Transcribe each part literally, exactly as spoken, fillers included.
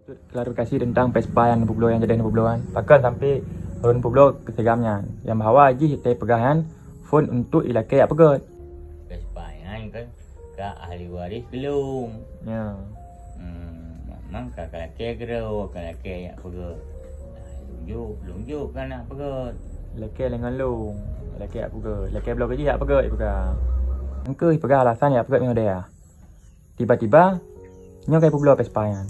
Klarifikasi teuntang Vespa nyang neupubloe, nyang jadi neupubloe nyan. Pakon sampai lôn publoe keu si Gam nyan? Nyang bahwa jih teupeugah nyan phon untuk ilakée jak peugét. Vespa nyan kan ka ahli waris keu lôn. Ya. Hmm, memang ka, ka lakée keudroe, ka lakée jak peugét. Nah, lôn jok, lôn jok keu aneuk peugét. Lakée lé ngon lôn, lakée jak peugét, lakée bloe keu jih jak peugét, ipeugah. Engkeuh ipeugah alasan jak peugét meunyoe daya. Tiba-tiba, nyoe ka ipubloe Vespa nyan.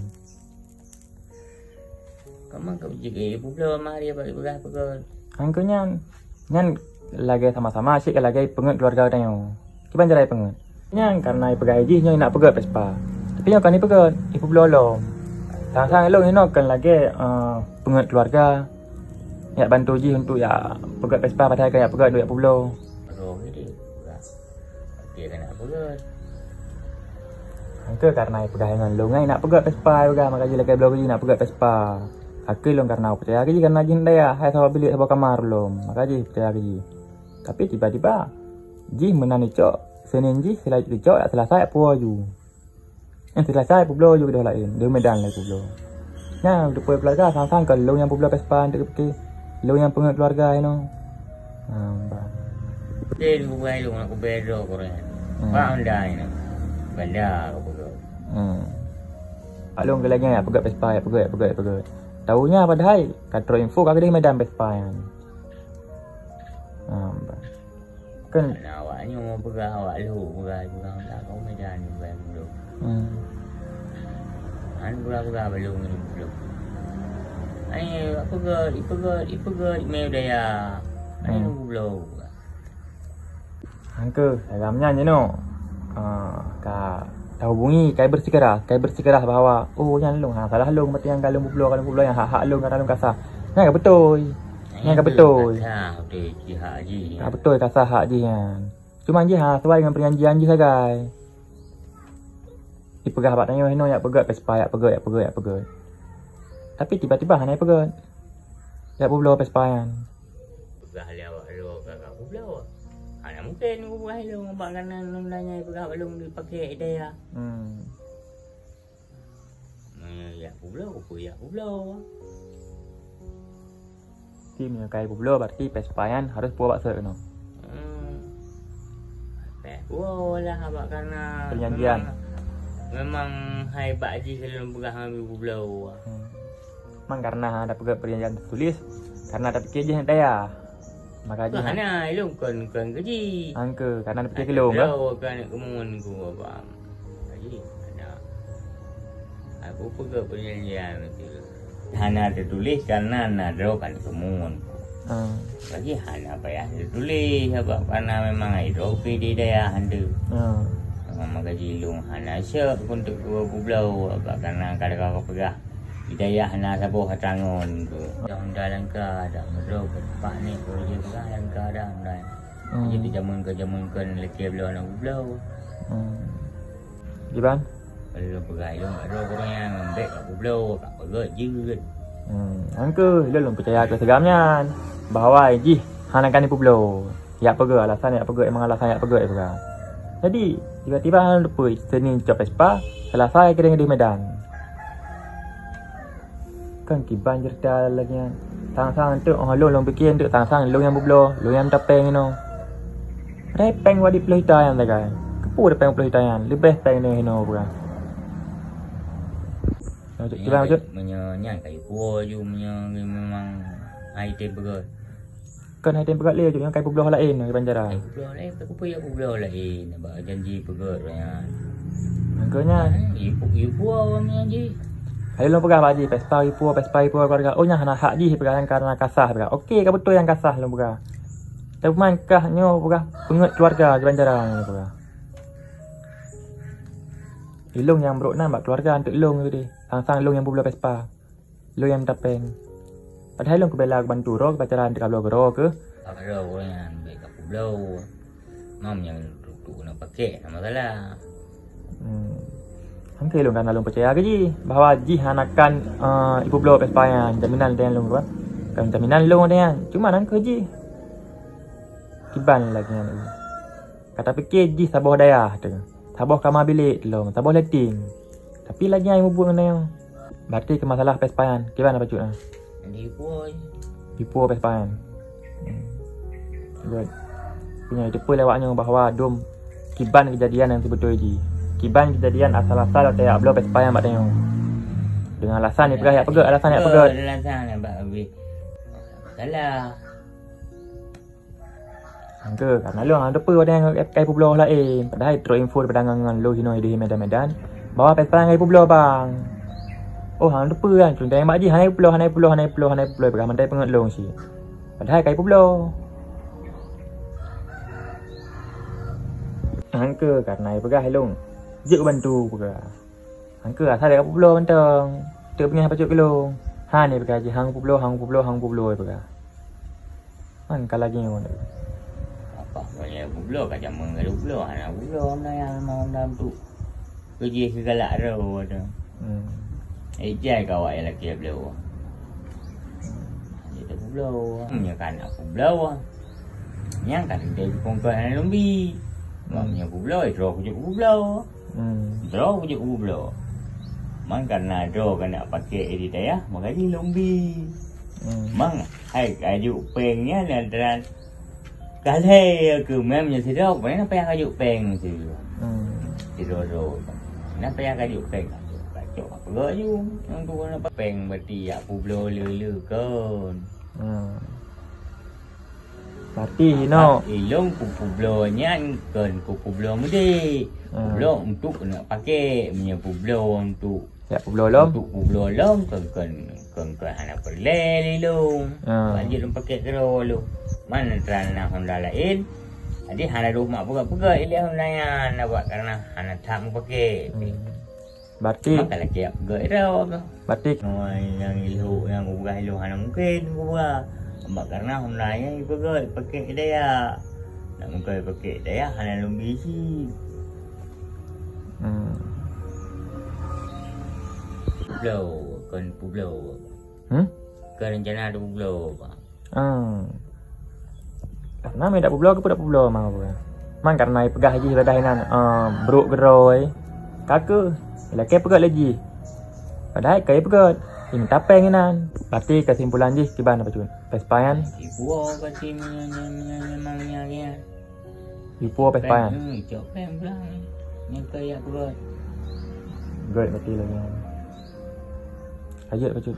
Kamoe ka jeuet ipubloe mari bak ipeugah peugét. Engkeuh nyan, nyan lagée sama-sama cit ka lagée peungét keuluwarga tanyoe. Kiban cara peungét? Nyan karena ipeugah jih nyoe nak peugét Vespa. Tapi nyoe kon ipeugét, ipubloe lom. Sang-sang lôn inoe kon lagée, eh, peungét keuluwarga. Jak bantu jih untuk jak peugét Vespa padahai ka jak peugét untuk jak publoe. Roh geude, peugah. Dia keuneuk peugét. Engkeuh karena ipeugah ngon lôn nyan nak peugét Vespa, ipeugah maka jih lakée bloe keu jih nak peugét Vespa. Akhé lôn karena peucaya keu jih karena jih daya, hai saboh bilék saboh kamar lom, maka jih peucaya keu jih. Tapi tiba-tiba, jih meunan icok, seuneng jih seulai icok, jak seulasai puwoe ju. Nyang seulasai publoe ju keudeh laén, di Medan lé publoe. Nyan, teupeu keuluwarga sang-sang kon lôn nyang publoe Vespa, untuk pike lôn nyang peungét keuluwarga inoe. Ha, bah. Oke, di Dubai lôn nak kubée droe keu ureueng nyan. Hmm. Bak Honda inoe. Banda ka peugét. Hmm. Bak lôn keu lagée nyan, peugét Vespa, peugét, peugét, peugét. Tahu nyan padahai ka trok info ka keudeh Medan Vespa nyan. Ha, bah. Kan. Karena awak nyoe peugah awak lhok, peugah, peugah tak kau Medan, peugah dulu. Hmm. An peugah, peugah belum, belum. Ai, peugah, peugah, peugah mé daya. Ai, hmm, nunggu belum. Angke, dalam nyan je no. Ah, ka tahubungi, kai bersikeras, kai bersikeras bahwa, oh, nyan lôn, ha, salah lôn, berarti nyang ka lôn publoe, ka lôn publoe, nyang hak-hak lôn, ka lôn kasah. Nyan ka beutôi. Nyan ka beutôi. Kasah, beutôi, jih hak jih. Ka beutôi kasah hak jih nyan. Cuma jih ha, sesuai dengan perjanjian jih sagai. Ipeugah bak tanyoe hinoe jak peugét Vespa, jak peugét, jak peugét, jak peugét. Tapi tiba-tiba hana peugét. Jak publoe Vespa nyan. Peugah lé awak lôn ka, ka publoe. Hana mungken peugah lôn bak kanan lôn nanya peugah bak lôn dipakai hidayah. Hmm. Meunyoe jak publoe, keupeue jak publoe? Ti meunyoe kai publoe, berarti Vespa nyan harus puwoe bak sot keunoe. Hmm. Peh puwoe lah, bak karena perjanjian. Memang, memang hai bak jih lôn peugah ngon publoe. Hmm. Memang karena ada peugét perjanjian tertulis, karena tapike jih daya. Maka jih hana, ilôn kon, kon keu jih. Angke, karena tapike keu lôn, kan? Droe kan keumun ku, abang. Jadi, hana. Aku peugah perjanjian tu. Hana teutuléh karena na droe kan keumun. Ah. Lagi hana payah teutuléh, sabab karena memang ai droe pi di dayah tu. Ah. Maka jilong hana syok untuk dua puluh bloe, sabab karena kadang-kadang peugah di dayah na saboh ata ngon tu. Honda langka dak meudroe, pat ni, kalau dia peugah langka dah, Honda. Hmm. Jadi jameun ke jameun kon leuki bloe na bloe. Hmm. Kiban? Kalau peugah ilong kat droe kurang nyang lembek kat bloe, kat peugét jeuet. Hmm, angke ilong peucaya keu si Gam nyan bahwa jih hana kani peubloe. Jak peugét alasan, jak peugét, memang alasan jak peugét peugah. Jadi tiba-tiba hana teupeu seuni cok Vespa, seulasai keudeh di Medan. Kan kiban ceurita lagée nyan. Sang-sang teuk, oh, lôn, lôn piké teuk, sang-sang lôn nyang peubloe, lôn nyang tapéng inoe. Padahai péng wadi ploh juta nyan sagai. Keupeue tapéng ploh juta nyan? Leubeh péng nyoe inoe peugah. Lanjut, kiban, lanjut. Meunyoe nyan ka ipuwoe ju, meunyoe memang hai tem peugét. Kan hai tem peugét lé, ju nyang kai peubloe laén, kiban cara. Kai peubloe laén, kai peubloe laén, bak janji peugét nyan. Angke nyan. Eh, ipu-, ipuwoe meunyoe jih. Hai lôn peugah bak jih, Vespa ipuwoe, Vespa ipuwoe keuluwarga. Oh, nyan hana hak jih peugah, nyan karena kasah peugah. Oke, ka beutôi nyang kasah lôn peugah. Tapi man kah nyoe peugah peungét keuluwarga, kiban cara nyoe peugah. Ilong nyang brok nan bak keuluwarga anteuk ilong tadi. Sang-sang ilong nyang peubloe Vespa. Ilong nyang tapéng. Padahai ilong keubela bantu droe, kiban cara anteuk kabloe keudroe keuh. Kabloe ureueng nyan bèk kapeubloe. Mam nyang duek-duek na pakék, na masalah. Hmm. Angke ilong karena lôn peucaya keu jih bahwa jih hana kan, eh, ipeubloe Vespa nyan, jaminan lôn kan. Kan jaminan lôn nyan. Cuma angke jih. Kiban lagée nyan. Ka tapike jih saboh dayah teuh, saboh kama bilék lom, saboh letting. Tapi lagée nyang mubuet ngon nyoe. Berarti keu masalah Vespa nyan, kiban bacut na? Di puai. Di puai Vespa nyan. Hmm. Good. Punya itu pun lewat nyoe bahwa dum kiban kejadian yang sebetul ji. Kiban kejadian asal-asal atau yak bloe Vespa nyan bak tanyoe. Dengan alasan ni peugah yak peugah, alasan yak peugah. Alasan yak bak habis. Salah. Angke, karena lôn hana teupeu watèe nyan kai peubloe laén. Padahai trok info daripada ngon, ngon lôn hinoe di Medan-Medan bahwa Vespa nyan kai peubloe bang. Oh, hana teupeu kan. Cuma tanyong bak jih hana peubloe, hana peubloe, hana peubloe, hana peubloe. Peugah mandai peungeut lôn cit. Padahai kai peubloe. Angke, karena peugah lôn jeuet bantu peugah. Angke asai ka peubloe mantong. Teuk beungéh pacut keu lôn. Han ipeugah jih hang peubloe, hang peubloe, hang peubloe ipeugah. Han ka lagèe nyoe. Apa boleh peubloe ka jameun ka peubloe, hana peubloe na nyang mau dalam tu. Keujih keu galak roh tu. Hmm. Eh, jai ka awak nyang lakèe bloe. Jadi peubloe. Nyan kan aku bloe. Nyang kan dia kongkon hana lumbi. Mak nyan peubloe, droe kujok peubloe. Hmm. Droe kujok peubloe. Mang karena droe keuneuk pakai di dayah, maka jih lumbi. Hmm. Mang hai kajok pèng nyan dan, dan kalhèe keu mem nyan sidroe, pane na payah kajok pèng sidroe. Hmm. Sidroe-droe. Na payah kajok pèng, kajok, kajok apa ju? Nyang tu na pèng berarti yak peubloe le-le kon. Hmm. Berarti hinoe. Ilôn kupeubloe nyan kon kupeubloe mudik. Hmm. Peubloe untuk keuneuk pakai, meunyoe peubloe untuk, ya, peubloe lom. Untuk peubloe lom kon, kon, kon, kon hana peureulèe lé lôn. Hmm. Wajéb lôn pakai keudroe lôn. Mana teuma na Honda laén. Jadi hana lôn mak peugah-peugah ilèe Honda nyan, awak karena hana that meupakai. Hmm. Berarti maka lagèe peugah droe. Berarti nyang ilhok nyang kupeugah ilhok hana mungken kupeugah. Mak karena Honda nyan ipeugah pakai daya. Nak mungken pakai daya hana lôn bisi. Hmm. Peubloe, kon peubloe. Hmm? Kon rencana peubloe, Bang. Ah. Karena meudak peubloe, keupeue dak peubloe, mang peugah. Man karena ipeugah jih ibadah inan, ah, brok keudroe. Ka keuh, ilakèe peugah lé jih. Padahai ka ipeugah, iminta pèng inan. Berarti kesimpulan jih kiban apa cun? Vespa nyan? Ipuo berarti memang nyan. Ipuo Vespa nyan? Hmm, cok pèng pulang. Nyan ka yak peugah. Good berarti lagi. Lanjut apa cun?